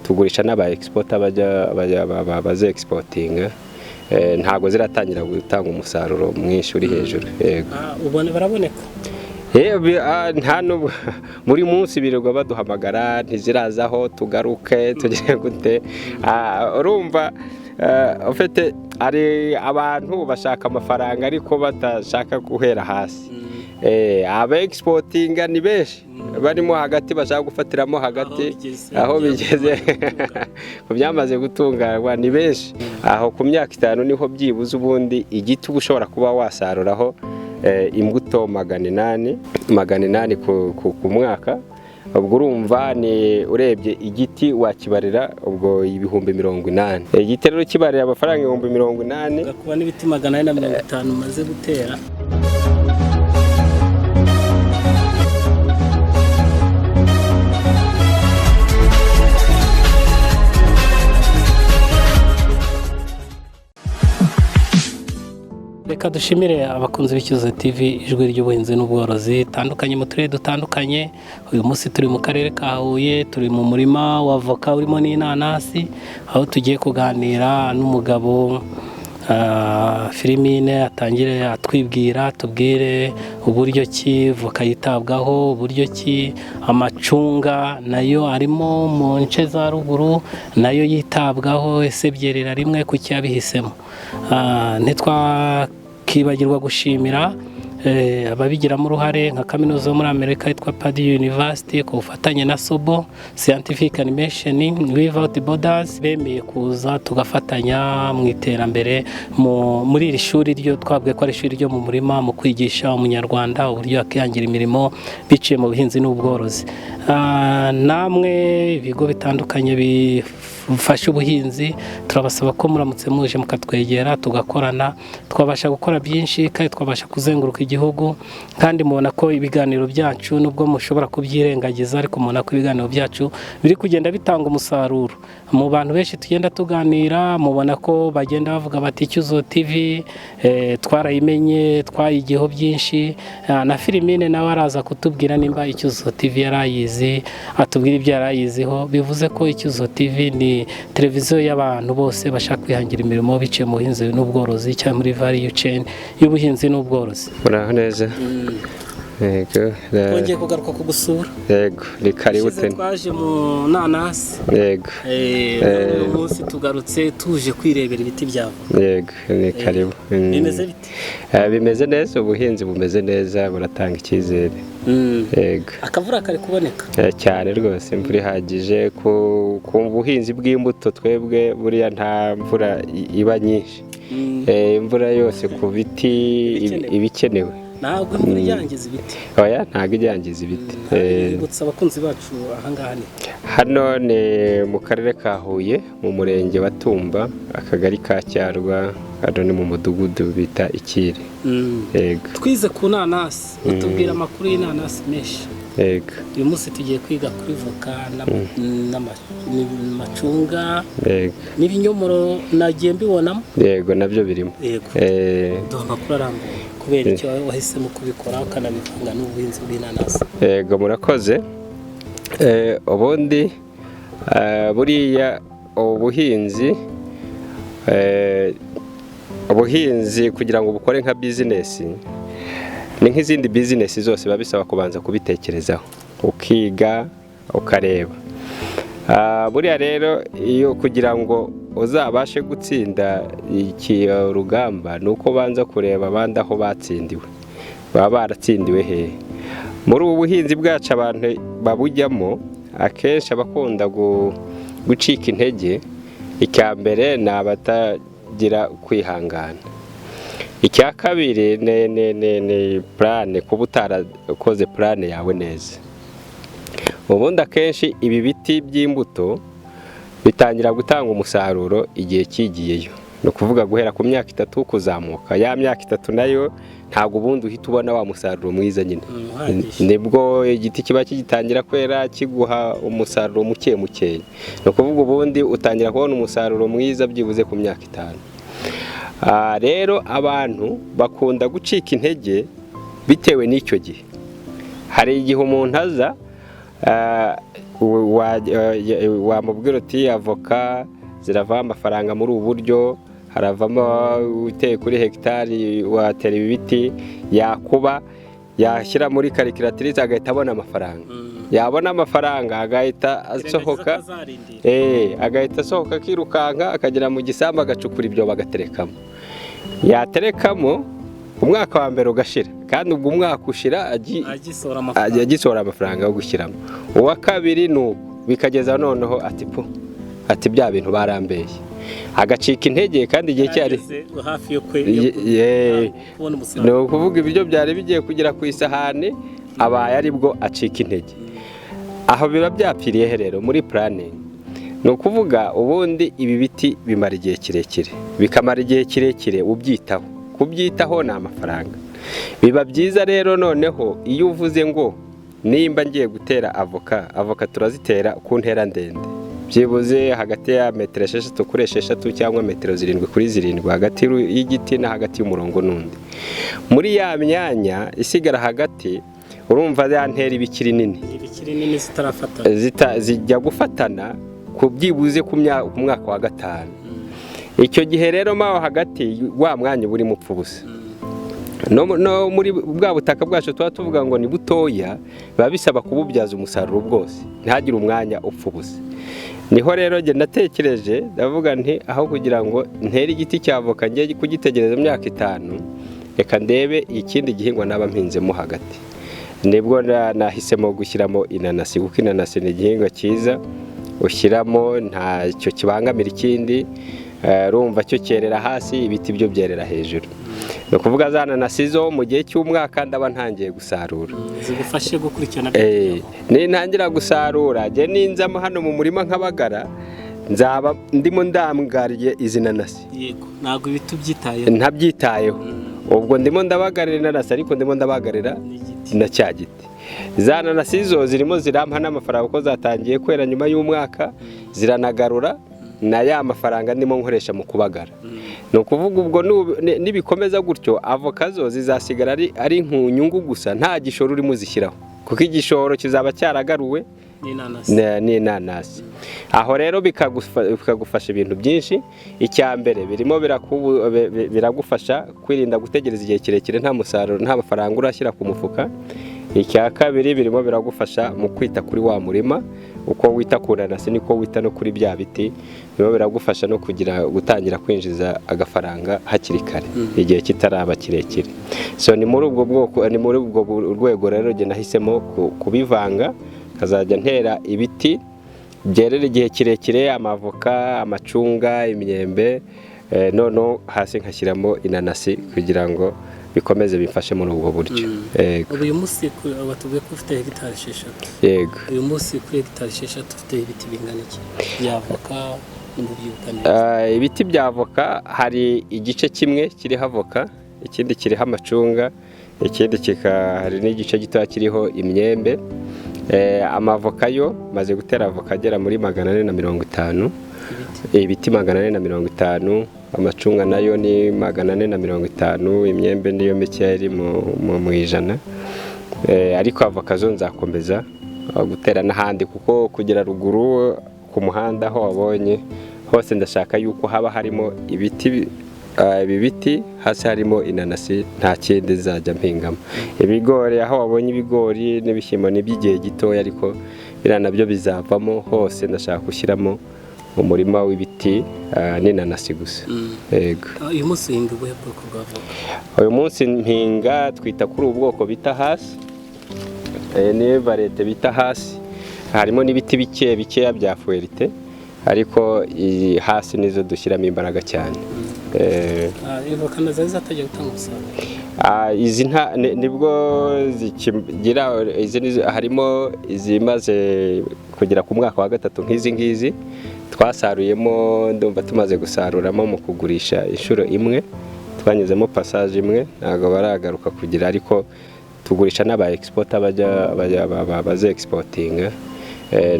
Tugurisha n'aba exporter bajya baze exportinga. Ntabwo ziratangira gutanga umusaruro mwinshi uri hejuru, yego. Ubona baraboneka? Nta nubwo buri munsi birirwa baduhamagara, ntizirazaho tugaruke tugire gute. Urumva ufite ari abantu bashaka amafaranga ariko badashaka guhera hasi. Aba exportinga ni benshi barimo hagati, bashaka gufatiramo hagati aho bigeze ku byamaze gutunganywa ni benshi. Aho ku myaka 5 niho byibuze ubundi igiti uba ushobora kuba wasaruraho imbuto 800, 800 ku mwaka. Ubwo urumva ni urebye igiti wakibarira ubwo 80,000. Igiti rero kibarira amafaranga 80,000, ugakuba n'ibiti 450 umaze gutera. Reka dushimire abakunzi b'Icyuzuzo TV, ijwi ry'ubuhinzi n'ubworozi itandukanye mu turere dutandukanye. Uyu munsi turi mu karere ka Huye, turi mu murima wa voka urimo n'inanasi, aho tugiye kuganira n'umugabo Filimine. Atangire atwibwira, tubwire uburyo ki voka yitabwaho, uburyo ki amacunga nayo arimo mu nce za ruguru nayo yitabwaho, ese byerera rimwe, kuki yabihisemo? Ntitwakibagirwa gushimira ababigiramo uruhare nka kaminuza yo muri Amerika yitwa Purdue University ku bufatanye na Sobo Scientific Animation Without Borders, bemeye kuza tugafatanya mu iterambere muri iri shuri ryo twabwiye ko ari ishuri ryo mu murima, mu kwigisha umunyarwanda uburyo yakihangira imirimo biciye mu buhinzi n'ubworozi. Namwe ibigo bitandukanye bifasha ubuhinzi, turabasaba ko muramutse muje mukatwegera tugakorana, twabasha gukora byinshi kandi twabasha kuzenguruka igihugu. Kandi mubona ko ibiganiro byacu, nubwo mushobora kubyirengagiza, ariko mubona ko ibiganiro byacu biri kugenda bitanga umusaruro mu bantu benshi tugenda tuganira. Mubona ko bagenda bavuga bati Icyuzuzo TV twarayimenye, twayigiyeho byinshi. Na Filimine nawe araza kutubwira nimba Icyuzuzo TV yarayizi, atubwira ibyo yarayiziho. Bivuze ko Icyuzuzo TV ni televiziyo y'abantu bose bashaka kwihangira imirimo biciye mu buhinzi n'ubworozi cyangwa muri value chain y'ubuhinzi n'ubworozi. Muraho neza. Yego. Twongeye kugaruka kugusura. Yego, ni karibu. Twaje mu nanasi. Yego. Uyu munsi tugarutse tuje kwirebera ibiti bya voka. Yego, ni karibu. Bimeze bite? Bimeze neza, ubuhinzi bumeze neza, buratanga icyizere. Yego. Akavura kari kuboneka? Cyane rwose, imvura ihagije ku buhinzi bw'imbuto. Twebwe buriya nta mvura iba nyinshi, imvura yose ku biti iba ikenewe. Ntabwo imvura yangiza ibiti? Oya, ntabwo ijyangiza ibiti. Ibutsa abakunzi bacu ahangaha ni Hano ni mu karere ka Huye, mu murenge wa Tumba, akagari ka Cyarwa, hano ni mu mudugudu bita Ikire. Yego. Twize ku nanasi, utubwira amakuru y'inanasi menshi. Yego. Uyu munsi tugiye kwiga kuri voka n'amacunga n'ibinyomoro nagiye mbibonamo. Yego, nabyo birimo. Yego, duha amakuru arambuye kubera icyo wahisemo kubikora ukanabivanga n'ubuhinzi bw'inanasi. Yego, murakoze. Ubundi buriya ubuhinzi kugira ngo bukore nka bizinesi ni nk'izindi bizinesi zose, biba bisaba kubanza kubitekerezaho, ukiga, ukareba. Buriya rero iyo kugira ngo uzabashe gutsinda iki rugamba ni uko ubanza kureba abandi aho batsindiwe, baba baratsindiwe hehe. Muri ubu buhinzi bwacu abantu babujyamo akenshi abakunda gucika intege, icya mbere ni abatagira kwihangana, icya kabiri ni plan, kuba utarakoze plan yawe neza. Ubundi akenshi ibi biti by'imbuto bitangira gutanga umusaruro igihe kigiyeyo, ni ukuvuga guhera ku myaka 3 kuzamuka. Ya myaka 3 nayo ntabwo ubundi uhita ubona wa musaruro mwiza nyine, nibwo igiti kiba kigitangira kwera kiguha umusaruro muke mukeya. Ni ukuvuga ubundi utangira kubona umusaruro mwiza byibuze ku myaka 5. Rero abantu bakunda gucika intege bitewe n'icyo gihe. Hari igihe umuntu aza Wamubwira uti avoka ziravaho amafaranga muri ubu buryo, haravamo uteye kuri hegitari watera ibi biti, yakuba yashyira muri calculatrice agahita abona amafaranga. Yabona amafaranga agahita asohoka, agahita asohoka akirukanka akagera mu gisambu, agacukura ibyobo, agaterekamo. Yaterekamo, umwaka wa mbere ugashira, kandi ubwo umwaka ushira agisohora amafaranga. Agisohora amafaranga yo gushyiramo. Uwa kabiri ni uko, bikageza noneho ati po, ati bya bintu barambeshye, agacika intege kandi igihe cyari Yageze hafi yo yo kubona ni umusaruro. Ukuvuga ibiryo byari bigiye kugera ku isahani, abaye aribwo acika intege. Aho biba byapfiriye he rero? Muri planning. Ni ukuvuga ubundi ibi biti bimara igihe kirekire, bikamara igihe kirekire ubyitaho. Kubyitaho ni amafaranga. Biba byiza rero noneho iyo uvuze ngo nimba ngiye gutera avoka, avoka turazitera ku ntera ndende, byibuze hagati ya metero 6 kuri 6 cyangwa metero 7 kuri 7, hagati y'igiti na hagati y'umurongo n'undi. Muri ya myanya isigara hagati, urumva ya ntera iba ikiri nini. Ibikiri nini zitarafatana. Zijya gufatana ku byibuze ku mwaka wa gatanu. Icyo gihe rero mo hagati wa mwanya uba urimo upfa ubusa. No muri bwa butaka bwacu tuba tuvuga ngo ni butoya, biba bisaba kububyaza umusaruro bwose, ntihagire umwanya upfa ubusa. Niho rero njye natekereje, ndavuga nti aho kugira ngo ntere igiti cya avoka njye kugitegereza imyaka 5, reka ndebe ikindi gihingwa naba mpinzemo hagati. Nibwo nahisemo gushyiramo inanasi, kuko inanasi ni igihingwa cyiza ushyiramo, ntacyo kibangamira ikindi. Urumva cyo cyerera hasi, ibiti byo byerera hejuru. Ni ukuvuga za nanasi zo mu gihe cy'umwaka ndaba ntangiye gusarura. Zigufashe gukurikirana. Nintangira gusarura, njye ninzamo hano mu murima nkabagara, nzaba ndimo ndangariye izi nanasi. Yego, ntabwo ibiti ubyitayeho. Ntabyitayeho. Ubwo ndimo ndabagarira inanasi, ariko ndimo ndabagarira n'igiti. Na cya giti. Za nanasi zo zirimo zirampa n'amafaranga, kuko zatangiye kwera nyuma y'umwaka, ziranagarura na ya mafaranga ndimo nkoresha mu kubagara. Ni ukuvuga ubwo nibikomeza gutyo, avoka zo zizasigara ari nyungu gusa, nta gishoro urimo uzishyiraho, kuko igishoro kizaba cyaragaruwe n'inanasi. N'inanasi. Aho rero bikagufasha ibintu byinshi. Icya mbere, birimo biragufasha kwirinda gutegereza igihe kirekire nta musaruro, nta mafaranga urashyira ku mufuka. Icya kabiri, birimo biragufasha mu kwita kuri wa murima. Uko wita ku nanasi niko wita no kuri bya biti. Birimo biragufasha no kugira gutangira kwinjiza agafaranga hakiri kare, igihe kitaraba kirekire. So ni muri ubwo bwoko, ni muri ubwo rwego rero njye nahisemo kubivanga, nkazajya ntera ibiti byerera igihe kirekire, amavoka, amacunga, imyembe, noneho hasi nkashyiramo inanasi kugira ngo bikomeze bimfashe muri ubwo buryo. Yego. Ubu uyu munsi batubwiye ko ufite hegitari 6. Yego. Uyu munsi kuri hegitari 6 ufite ibiti bingana iki bya avoka, nimba ubyibuka neza? Ibiti bya avoka, hari igice kimwe kiriho avoka, ikindi kiriho amacunga, ikindi hari n'igice gitoya kiriho imyembe. Amavoka yo maze gutera avoka agera muri 450. Ibiti. Ibiti 450, amacunga nayo ni 450, imyembe niyo mikeya iri mu 100. Ariko avoka zo nzakomeza gutera n'ahandi, kuko kugera ruguru ku muhanda aho wabonye hose ndashaka yuko haba harimo ibiti, ibi biti, hasi harimo inanasi, nta kindi nzajya mpingamo. Ibigori, aho wabonye ibigori n'ibishyimbo ni iby'igihe gitoya, ariko biriya nabyo bizavamo. Hose ndashaka gushyiramo umurima w'ibiti n'inanasi gusa. Yego. Uyu munsi uhinga ubuhe bwoko bwa avoka? Uyu munsi mpinga, twita kuri ubu bwoko bita Hass. Ni variété bita Hass. Harimo n'ibiti bike bikeya bya Fuerte, ariko iyi Hass nizo dushyiramo imbaraga cyane. Avoka na zari zatangiye gutanga umusaruro? Izi nibwo zikigira. Izi harimo izimaze kugera ku mwaka wa gatatu nk'izi ngizi twasaruyemo. Ndumva tumaze gusaruramo mu kugurisha inshuro imwe, twanyuzemo passage imwe, ntabwo baragaruka kugira, ariko tugurisha n'aba exporter bajya baze exportinga.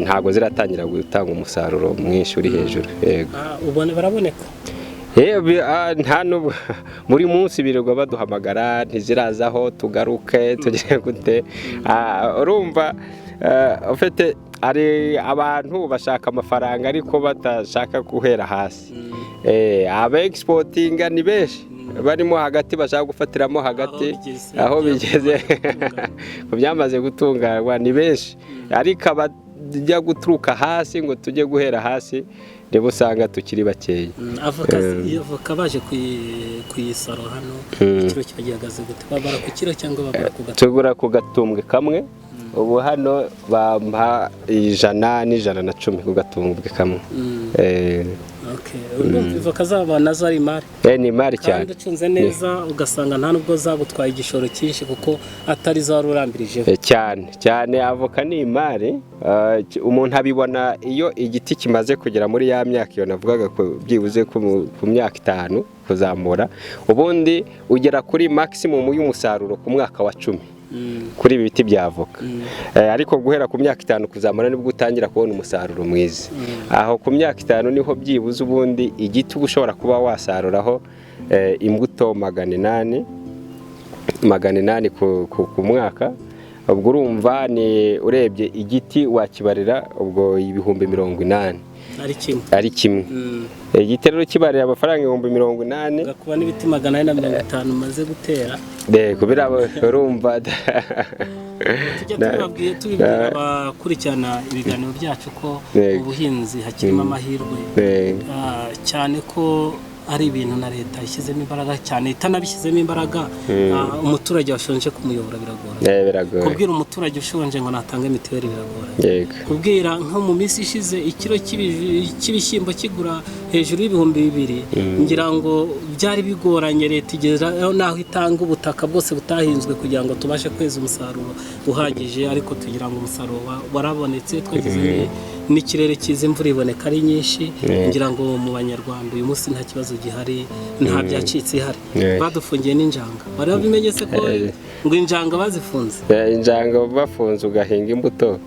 Ntabwo ziratangira gutanga umusaruro mwinshi uri hejuru. Yego. Ubona baraboneka? Nta nubwo buri munsi birirwa baduhamagara, ntizirazaho, tugaruke tugire gute. Urumva ufite Hari abantu bashaka amafaranga ariko badashaka guhera hasi. Aba exportinga ni benshi, barimo hagati bashaka gufatiramo hagati aho bigeze ku byamaze gutunganywa ni benshi, ariko abajya guturuka hasi ngo tujye guhera hasi nibo usanga tukiri bakeya. Avoka baje kuyisaro hano, ikiro kiba gihagaze gute? Babara ku kiro cyangwa babara ku gatumbwe? Tugura ku gatumbwe kamwe. Ubu hano bampa 100 n'110 ku gatumbwe kamwe. Voka zabo nazo ari imari. Ni imari cyane. Kandi ucunze neza ugasanga nta nubwo zagutwaye igishoro cyinshi, kuko atari zo wari urambirijeho. Cyane cyane, avoka ni imari. Umuntu abibona iyo igiti kimaze kugera muri ya myaka iyo navugaga, byibuze ku myaka 5 kuzamura. Ubundi ugera kuri maximum y'umusaruro ku mwaka wa 10 kuri ibi biti bya avoka, ariko guhera ku myaka 5 kuzamura nibwo utangira kubona umusaruro mwiza. Aho ku myaka 5 niho byibuze ubundi igiti uba ushobora kuba wasaruraho imbuto 800, 800 ku mwaka. Ubwo urumva ni urebye igiti wakibarira ubwo 80,000. Ari kimwe. Ari kimwe. Igiti rero kibarira amafaranga 80,000. Ugakuba n'ibiti 450 umaze gutera. Yego, urumva. Tujya tubabwiye, tubibwira abakurikirana ibiganiro byacu ko ubuhinzi hakirimo amahirwe, cyane ko ari ibintu na leta ishyizemo imbaraga cyane. Itanabishyizemo imbaraga, umuturage washonje kumuyobora biragora. Biragoye. Kubwira umuturage ushonje ngo natange mituweli biragora. Kubwira nko mu minsi ishize ikiro cy'ibishyimbo kigura hejuru y'2000, ngira ngo byari bigoranye. Leta igera n'aho itanga ubutaka bwose butahinzwe kugira ngo tubashe kweza umusaruro uhagije, ariko tugira ngo umusaruro warabonetse. Twagize n'ikirere cyiza, imvura iboneka ari nyinshi. Ngira ngo mu Banyarwanda uyu munsi nta kibazo gihari, nta byacitse ihari. Badufungiye n'injanga, bari babimenye se ko ngo injanga bazifunze? Injanga bafunze ugahinga imbuto.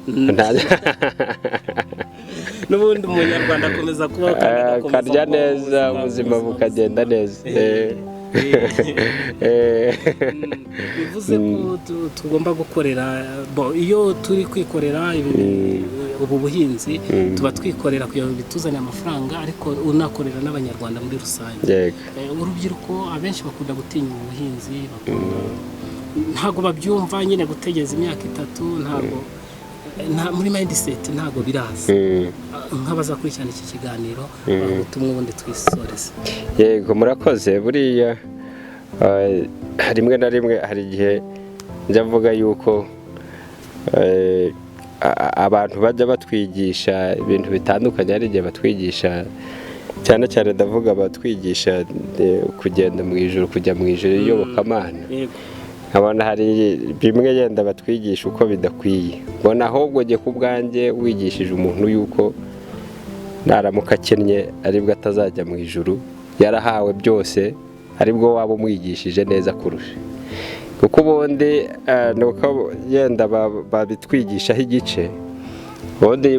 N'ubundi umunyarwanda akomeza kubaho kandi agakomeza akarya kubaho. Neza, ubuzima bukagenda neza. Bivuze ko tugomba gukorera bo. Iyo turi kwikorera ubu buhinzi, tuba twikorera kugira ngo bituzanire amafaranga, ariko unakorera n'Abanyarwanda muri rusange. Urubyiruko abenshi bakunda gutinya ubu buhinzi, ntabwo babyumva nyine. Gutegereza imyaka 3, ntabwo muri mindset ntabwo biraza. Nk'abazakurikirana iki kiganiro, ubutumwa ubundi twisoreze. Yego, murakoze. Buriya rimwe na rimwe hari igihe njya mvuga yuko abantu bajya batwigisha ibintu bitandukanye. Hari igihe batwigisha cyane cyane, ndavuga batwigisha kugenda mu ijuru, kujya mu ijuru, iyobokamana. Nkabona hari bimwe yenda batwigisha uko bidakwiye. Mbona ahubwo njye ku bwanjye wigishije umuntu yuko naramuka akennye aribwo atazajya mu ijuru, yarahawe byose, aribwo waba umwigishije neza kurusha. Kuko ubundi ni uko yenda babitwigishaho igice, ubundi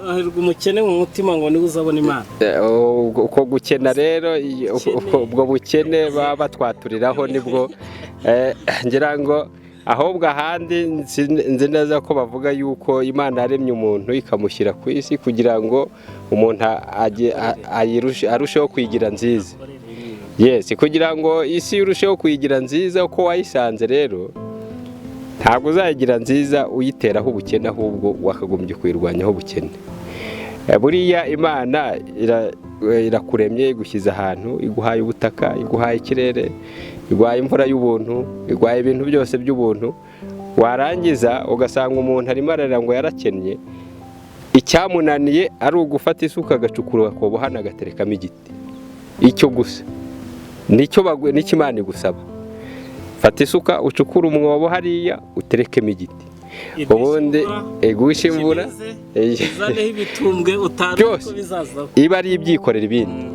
Hahirwa umukene mu mutima ngo niwe uzabona Imana. Uko gukena rero, ubwo bukene baba batwaturiraho nibwo ngira ngo ahubwo ahandi nzi neza ko bavuga yuko Imana yaremye umuntu ikamushyira ku isi kugira ngo umuntu arusheho kuyigira nziza. Yes, kugira ngo isi irusheho kuyigira nziza uko wayisanze. Rero ntabwo uzayigira nziza uyiteraho ubukene, ahubwo wakagombye kuyirwanyaho ubukene. Buriya Imana irakuremye, igushyize ahantu, iguhaye ubutaka, iguhaye ikirere, iguhaye imvura y'ubuntu, iguhaye ibintu byose by'ubuntu, warangiza ugasanga umuntu arimo ararira ngo yarakennye, icyamunaniye ari ugufata isuka agacukura akobo hano agaterekamo igiti. Icyo gusa nicyo nicyo Imana igusaba: fata isuka ucukure umwobo hariya uterekemo igiti, ubundi igushe imvura. Izaneho ibitumbwe utari Byose. uko bizazaho. Iba ari ibyikorera ibindi,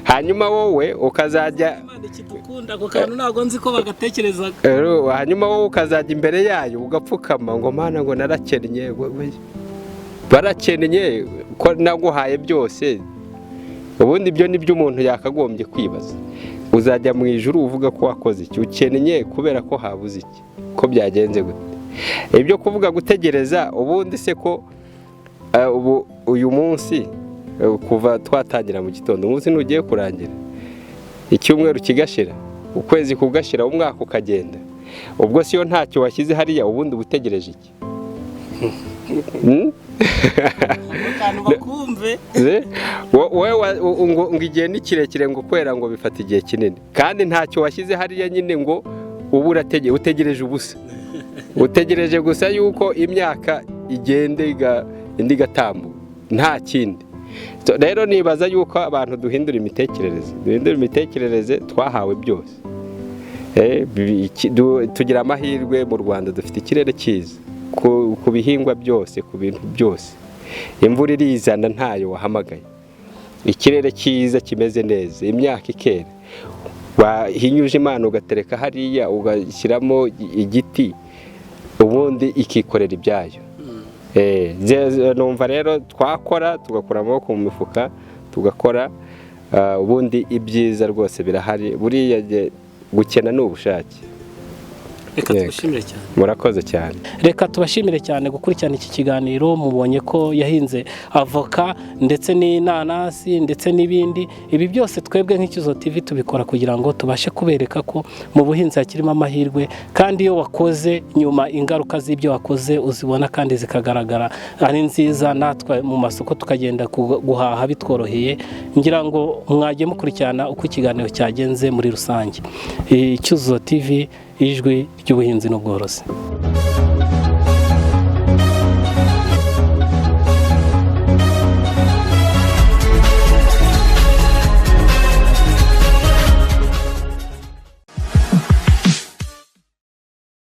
hanyuma wowe ukazajya Imana ikidukunda, ako kantu ntabwo nzi ko bagatekerezaga. Hanyuma wowe ukazajya imbere yayo ugapfukama ngo: "Mana," ngo "narakennye." Barakennye ko naguhaye byose? Ubundi ibyo ni byo umuntu yakagombye kwibaza. Uzajya mu ijuru uvuga ko wakoze iki? Ukennye kubera ko habuze iki? Ko byagenze gute? Ibyo kuvuga gutegereza, ubundi se ko ubu uyu munsi, kuva twatangira mu gitondo, umunsi ntugiye kurangira, icyumweru kigashira, ukwezi kugashira, umwaka ukagenda, ubwo siyo ntacyo washyize hariya, ubundi uba utegereje iki? Hmm? Abantu bakumve. Wowe ngo igihe ni kirekire, ngo kwera ngo bifata igihe kinini, kandi ntacyo washyize hariya nyine, ngo ubu utegereje ubusa, utegereje gusa yuko imyaka igenda indi igatambuka, nta kindi. So, rero nibaza yuko abantu duhindura imitekerereze, duhindura imitekerereze. Twahawe byose. Tugira amahirwe mu Rwanda, dufite ikirere cyiza ku bihingwa byose, ku bintu byose. Imvura irizana ntayo wahamagaye, ikirere cyiza kimeze neza, imyaka ikera. Wahinyuje Imana ugatereka hariya, ugashyiramo igiti, ubundi ikikorera ibyayo. Numva rero twakora, tugakura amaboko mu mifuka, tugakora, ubundi ibyiza rwose birahari. Buriya gukena ni ubushake. Reka Yego. tugushimire cyane. Murakoze cyane. Reka tubashimire cyane gukurikirana iki kiganiro. Mubonye ko yahinze avoka ndetse n'inanasi ndetse n'ibindi. Ibi byose twebwe nk'Icyuzo TV tubikora kugira ngo tubashe kubereka ko mu buhinzi hakirimo amahirwe, kandi iyo wakoze, nyuma ingaruka z'ibyo wakoze uzibona kandi zikagaragara ari nziza, natwe mu masoko tukagenda guhaha bitworoheye. Ngira ngo mwagiye mukurikirana uko ikiganiro cyagenze muri rusange. Icyuzuzo TV, ijwi ry'ubuhinzi n'ubworozi.